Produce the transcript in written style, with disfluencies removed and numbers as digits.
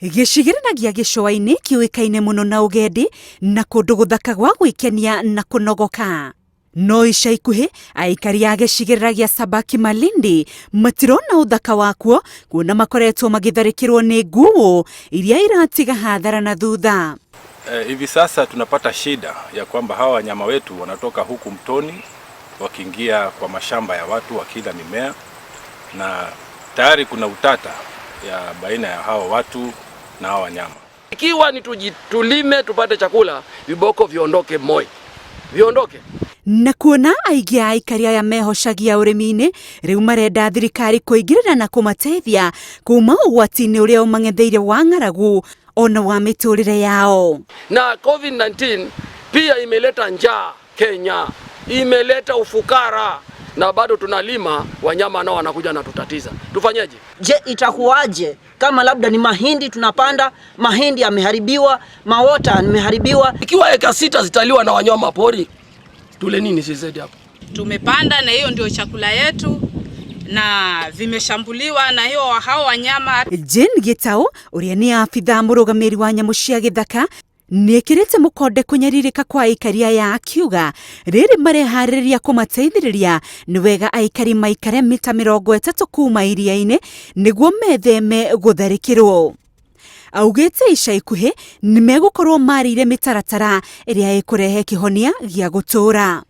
Gĩcigĩrĩra gĩa gĩcũa-inĩ kĩũĩkaine mũno na ũgendi na kũndũ gũthaka gwa gwĩkenia na kũnogoka. No ica ikuhĩ aikari a gĩcigĩrĩra gĩa Sabaki Malindi matirona ũthaka wakuo kuona makoretwo magĩtharĩkĩrwo nĩ nguũ iria iratiga hathara na thutha. Hivi sasa tunapata shida ya kwamba hawa wanyama wetu wanatoka huku mtoni wakiingia kwa mashamba ya watu wakila mimea, na tayari kuna utata ya baina ya hawa watu na hawa wanyama. Ikiwa ni tulime tupate chakula, viboko viondoke Moi, viondoke. Na kuona aingĩ a aikari aya mehocagia ũrĩmi-inĩ, rĩu marenda thirikari kũingĩrĩra na kũmateithia kuma ũgwati-inĩ ũrĩa ũmang'etheire wa ng'aragu ona wa mĩtũrĩre yao. Na COVID-19 pia imeleta njaa Kenya, imeleta ufukara na bado tunalima, wanyama nao wanakuja na tutatiza. Tufanyeje? Je, itakuwaje kama labda ni mahindi tunapanda, mahindi yameharibiwa, maota yameharibiwa? Ikiwa eka 6 zitaliwa na wanyama pori, tule nini sisi hapo? Tumepanda na hiyo ndio chakula yetu na vimeshambuliwa na hiyo hao wanyama. Jane Gitau ũrĩa nĩ abithaa mũrũgamĩrĩri wa nyamũ cia gĩthaka nĩekĩrĩte mũkonde kũnyarirĩka kwa aikari aya akiuga rĩrĩ mareharĩrĩria kũmateithĩrĩria nĩ wega aikari maikare mita 30 kuma iria-inĩ nĩguo metheme gũtharĩkĩrwo. Augĩte ica ikuhĩ nĩmegũkorwo marĩire mĩtaratara ĩrĩa ĩkũrehe kĩhonia gĩa gũtũũra.